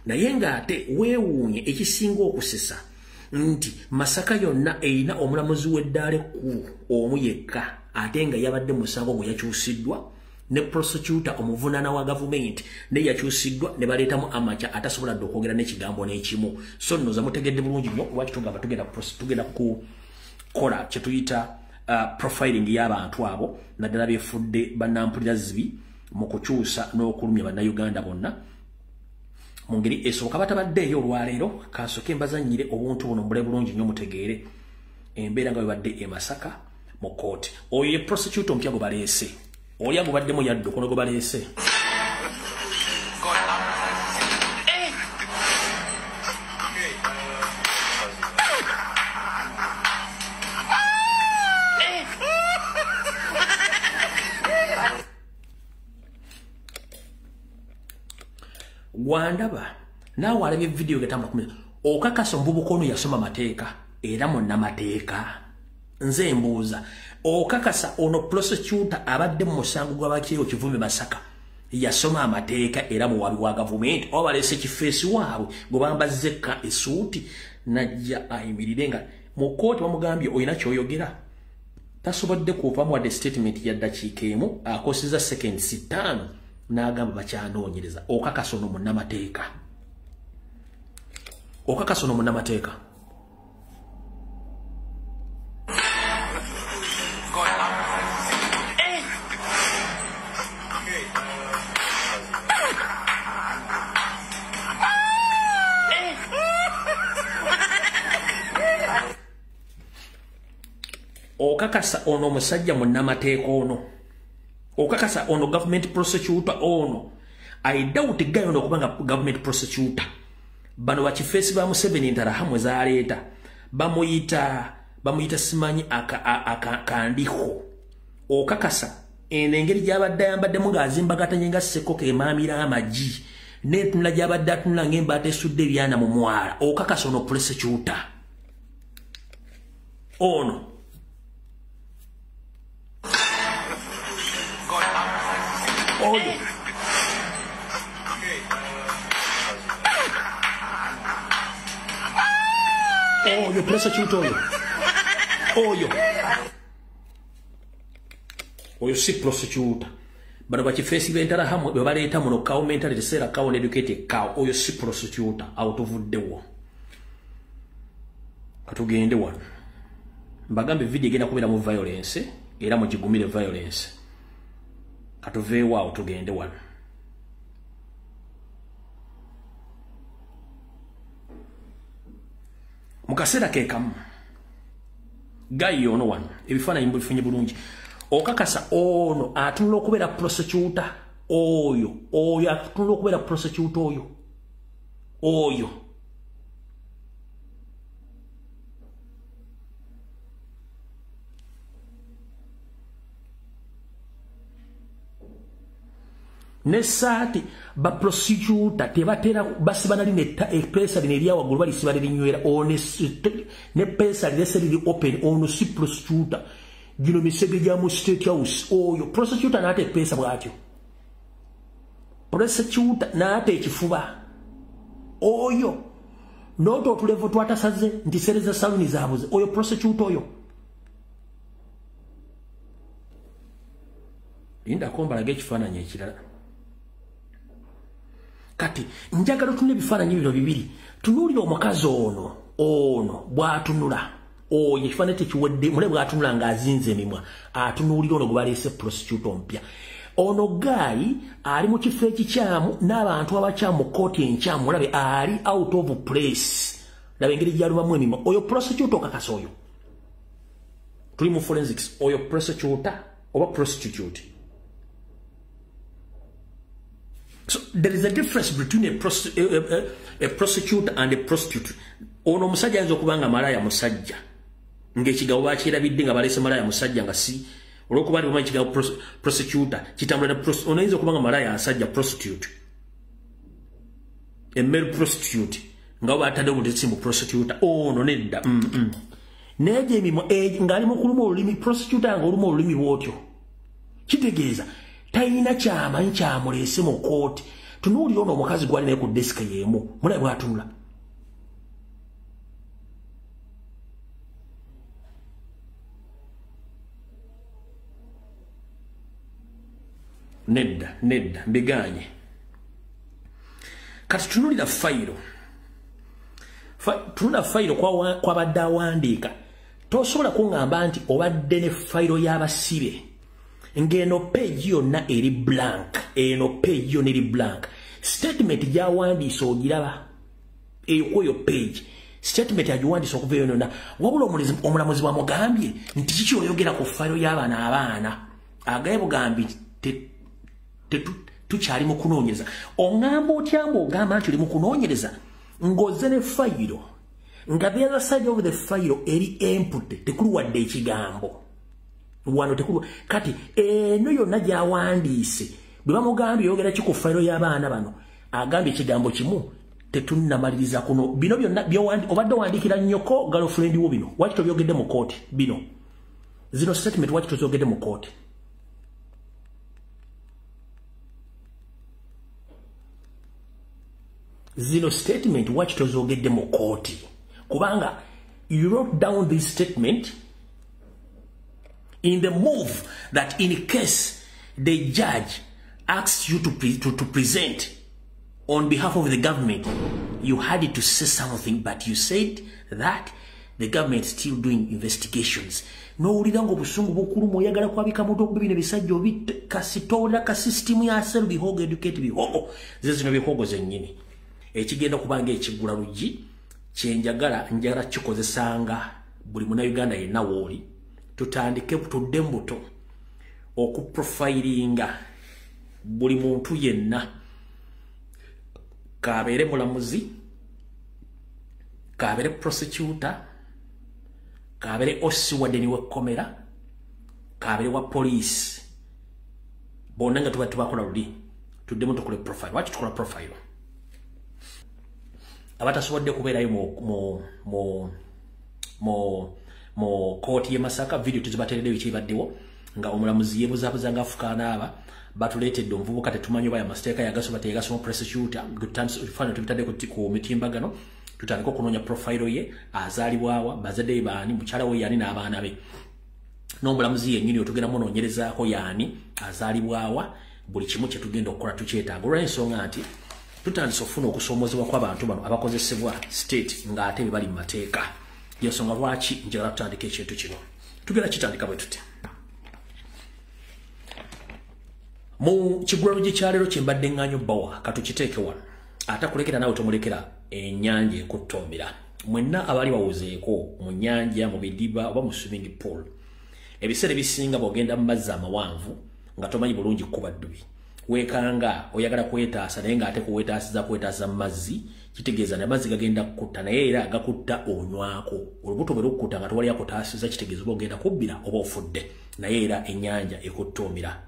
Naye ng'ate weewuunye ekisinga okusesa nti Masaka yonna erina omulamuzi w'eddaala ekkulu omu yekka, ate nga yabadde musango gwe yakyusiddwa ne prosecutor omuvunaana wa gavumenti ne yakyusiddwa ne baleetamu Amacha atasobola dde okwogera n'ekigambo n'ekimu. So nno zamutegedde bulungi nnyo lwaki tugamba tugenda kukola kye tuyita profiling y'abantu abo, naddala beefudde bannampulira zibi mu kukyusa n'okulumya bannayuganda bonna mu ngeri esooka. Batabaddeeyo olwaleero, kansooke mbazannyire obuntu buno mbule bulungi nnyo mutegeere embeera nga bwebadde e Masaka mu kooti. Oyo ye prosecutor omupya gwe baleese, oli agubaddemu yadde okuno gwe baleese. Wandaba naawe alabye vidiyo getambula kumeza, okakasa omuvubuka ono yasoma mateeka era munnamateeka. Nze mbuuza, okakasa ono prosecutor abadde mu musango gw'abakiiro Kivumbi Masaka yasoma amateeka era muwabi wa gavumenti, oba baleese kifeesi waabwe gwe bambazza ekka essuuti najja ayimirire nga mu kkooti bamugambye olina ky'oyogera. Tasobodde kuvamu wadde statement ya ddakiika emu, akosezza seconds 5 n'agamba bakyanoonyereza. Okakasa ono munnamateeka, okakasa ono munnamateeka. Okakasa ono omusajja munnamateeka ono, okakasa ono government prosecutor ono. I doubt guy ono okubanga government prosecutor. Bano bakifeesi ba Museveni Interahamwe zaleeta bamuyita simanyi akandiho. Okakasa eno engeri gy'abadde ayambaddemu ng'azimbagatanye nga ssekoko emaamira amagi n'entunula gy'abadde atunula ng'embaata esudde ebyana mu mwala. Okakasa ono prosecutor ono. Oyo oyo prosecutor oyo oyo oyo si prosecutor. Bano bakifeesi b'Interahamwe bwe baleeta muno cow mentality, seera cow educated cow. Oyo si prosecutor, awo tuvuddewo. Katugende wano mbagambe video egenda kubeera mu violence era mugigumire violence. Katuveewo awo tugende wano. Mu kaseera ke kamu gayi ono wano ebifaananyi mubifunye bulungi. Okakasa ono atunula okubeera prosecutor oyo, oyo atunula okubeera prosecutor oyo oyo. N'essaati ba prosecutor tebatera basiba nali eppeesa lino erya waggulu balisiba lirinywera, n'eppeesa lirese liri open. Ono si prosecutor, gino misege gya mu State House. Oyo prosecutor n'ata eppeesa bw'atyo, prosecutor n'ata ekifuba oyo n'ota otulevu twatasaze nti sereza saluni zaabuze. Oyo prosecutor oyo. Lindako mbalaga ekifaananyi ekirala. Kati njagala otunule ebifaananyi bino bibiri. Tunuulira omukazi ono ono bw'atunula oyo, ekifaananyi tekiwedde mule bw'atunula ng'azinze emimwa, atunuulira ono gwe baleese prosecutor omupya. Ono gaayi ali mu kifo ekikyamu n'abantu abakyamu mu kkooti enkyamu, olabe ali out of place. Laba engeri gy'alumamu emimwa. Oyo prosecutor okakasa oyo. Tuli mu forensics. Oyo prosecutor oba prostitute. So there is a difference between a prosecutor and a prostitute. Ono omusajja ayinza okuba nga malaya musajja, ng'ekigabo bakyerabidde nga baleese malaya musajja nga si olw'okuba nti bamanyi ekigambo prosecutor kitambula ne ono ayinza okuba nga malaya asajja prostitute, a male prostitute nga bo batadde obutesi mu prosecutor. Ono nedda. Naye gy'emimwa ng'ali mu kuluma olulimi, prosecutor ng'oluma olulimi bw'otyo, kitegeeza talina kyamanyi kyamuleese mu kkooti. Tunuulira ono omukazi gwali naye ku desk y'emu, mulabe bw'atunula. Nedda, nedda, mbiganye. Kati tunuulira fayiro. Tunula fayiro kwabadde awandiika. Tosobola kuŋŋamba nti obadde ne fayiro y'abasibe ng'eno page yonna eri blank, eno page yonna eri blank. Statement gy'awandiise ogiraba eyo kweyo page. Statement agiwandiise okuva eyo yonna. Wabula omulamuzi bw'amugambye nti kiki oyogera ku fayiro y'abaana abaana, agaye bugambi tukyali mu kunoonyereza. Oŋŋamba otya ng'ogamba nti oli mu kunoonyereza ng'ozze ne fayiro nga the other side of the file eri empty, tekuli wadde ekigambo wano, tekuli. Kati eno yonna gy'awandiise bwe bamugambye oyogera ki ku fayiro y'abaana bano, agambye ekigambo kimu, tetunnamaliriza kuno. Bino byonna obadde owandiikira nnyoko girlfriend wo, bino waki tobyogedde mu kooti? Bino zino statement waki tozyogedde mu kooti? Zino statement waki tozoogedde mu kooti? Kubanga you wrote down this statement in the move that in case the judge asks you to present on behalf of the government, you had to say something, but you said that the government is still doing investigations. N'owulira ng'obusungu bukuluma, oyagala kwabika muntu okuba bino ebisajja kasitowulira ka system ya sel bihogo educate bihogo. Ze zino bihogo zennyini. Ekigenda kubanga ekiggula luggi kyenjagala, njagala kikozesanga buli munnayuganda yenna wooli. Tutandike tudde mu buto okuprofilinga buli muntu yenna, kabeere mulamuzi, kabeere prosecutor, kabeere OC wadeni w'ekkomera, kabeere wa poliisi, bonna nga tuba tubakola luli tuddemu tukole profile. Lwaki tukola profile? Abatasobodde kubeerayo mu kooti y'e Masaka, video tuzibateereddeyo ekibaddewo nga omulamuzi yeebuzaabuza nga afuka anaaba. Batuleetedde omuvubuka tetumanyi oba yamateeka yagasoma teyagasoma, prosecutor faananyi tubitadde ku mitimbagano. Tutandike okunoonya profile ye, azaalibwawa, bazadde be baani, mukyala we yaani n'abaana be, n'omulamuzi yennyini otugenda munoonyerezaako yaani, azaalibwawa. Buli kimu kye tugenda okukola tukyetaaga, olw'ensonga nti tutandise okufuna okusoomozebwa kw'abantu bano abakozesebwa state ng'ate be bali mu mateeka. Yensonga lwaki njagala tutandika ekintu kino. Tugenda kitandika bwe tuti. Mu kigulalo kya leero kye mbadde ŋŋaanyo bbawa, katukiteeke wano. Atakulekera naawe tomulekera ennyanja ekuttombera. Mwenna abali bawuzeeko mu nnyanja, mu bidiba oba mu swimming pool, ebiseera ebisinga bw'ogenda mu mazzi amawanvu nga tomanyi bulungi kkuba ddubi, weekanga oyagala kwetaasa, naye ng'ate kuweetaasiza kwetaasa mu mazzi kitegeeza amazzi gagenda kukutta, naye era gakutta onywako. Olubuto bwe lukutta nga tewali akutaasiza, kitegeeza oba ogenda kubbira oba ofudde, naye era ennyanja ekuttoomera.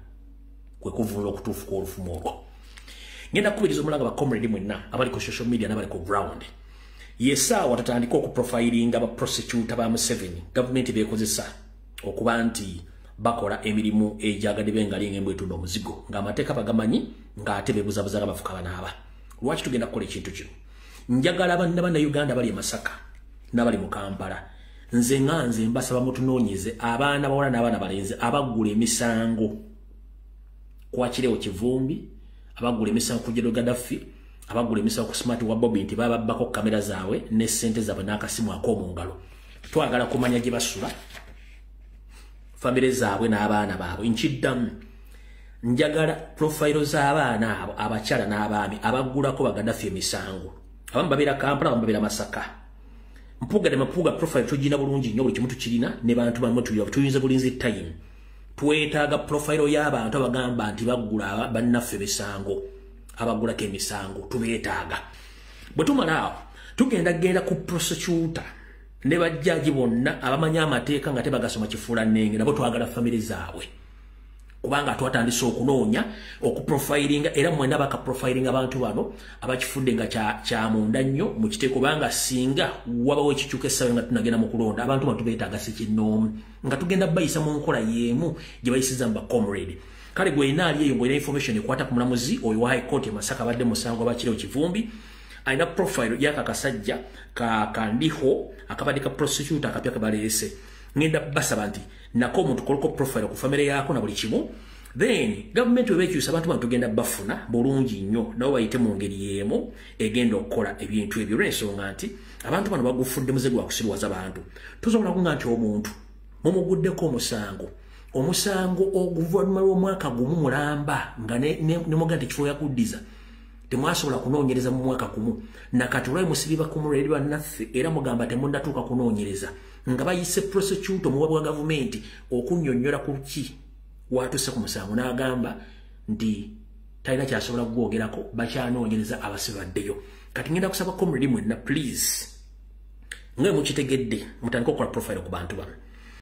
Kwe kuvunula okutuufu kw'olufumu olwo. Ngenda kukubiriza omulanga ba comrade mwenna abali ku social media n'abali ku ground. Yesaawa tutandike okuprofilinga ba prosecutor ba Museveni, gavumenti beekozesa okuba nti bakola emirimu egyagadde bengali ng'embwa etunda omuzigo, ng'amateeka bagamanyi ng'ate beebuzabuza nga bafuka banaaba. Lwaki tugenda kukola ekintu kino? Njagala banna bannayuganda bali e Masaka n'abali mu Kampala, nze nga nze mbasaba mutunoonyeze abaana bawala n'abaana balenzi abaggula emisango kwakirewo Kivumbi, abaggula emisango ku General Gaddafi, abaggula emisango ku Smart wa Bobi nti bababbako kamera zaabwe ne ssente zaabwe n'akasimu ak'omu ngalo. Twagala kumanya gye basula, famire zaabwe n'abaana baabwe. Nkiddamu, njagala profile z'abaana abo abakyala n'abaami abaggulako ba Gaddafi emisango. Abamu babeera Kampala, abamu babeera Masaka. Mpuuga ne Mapuuga profile tugirina bulungi nnyo, buli kimu tukirina ne bantu bamu tuyinza bulinzi time. Twetaaga profile y'abantu abagamba nti baggula bannaffe emisango, abaggulako emisango tubeetaaga. Bwe tumala awo tugenda genda ku prosecutor ne bajjaji bonna abamanyi amateeka nga tebagasoma kifuula nnenge, nabo twagala famire zaabwe, kubanga twatandise okunoonya okuprofilinga, era mwenna bakaprofilinga abantu bano abakifudde nga kya munda nnyo mukite, kubanga singa wabawo ekikyuka essaawa nga tunagenda mu kulonda, abantu bano tubeetaaga ssekinnoomu nga tugenda bayisa mu nkola y'emu gye bayisiza mu ba comrade. Kale gwena ali eyo ng'olina information ekwata ku mulamuzi oyo wa High Court e Masaka abadde musango Abakireo Kivumbi, alina profile yaka kasajja ka Kandiho akabadde ka prosecutor akapya kabaleese, ngenda basaba nti nako omuntu koloko profile ku family yako na buli kimu. Then government webekyusa abantu bano tugenda bafuna bulungi nnyo, nabo bayite mu ngeri y'emu egenda okukola ebintu ebyo, olw'ensonga nti abantu bano bagufudde muze gwa kusiruwaza bantu. Tosobola kunga nti omuntu mumuguddeko omusango oguvannyuma lw'omwaka gumu mulamba nga ne muga nti kifo yakuddiza temwasobola kunoonyereza mu mwaka gumu, nakati olwayi musibiba kumulere bannaffe era mugamba temunnatuuka kunoonyereza, nga bayise prosecutor omuwa bwa gavumenti okunnyonnyola ku ki watuuse ku musango n'agamba nti talina kyasobola kugwogerako, bakyanoonyereza abasibaddeyo. Kati ngenda kusaba comrade mwenna, please, nga mukitegedde, mutandike okukola profile ku bantu bano.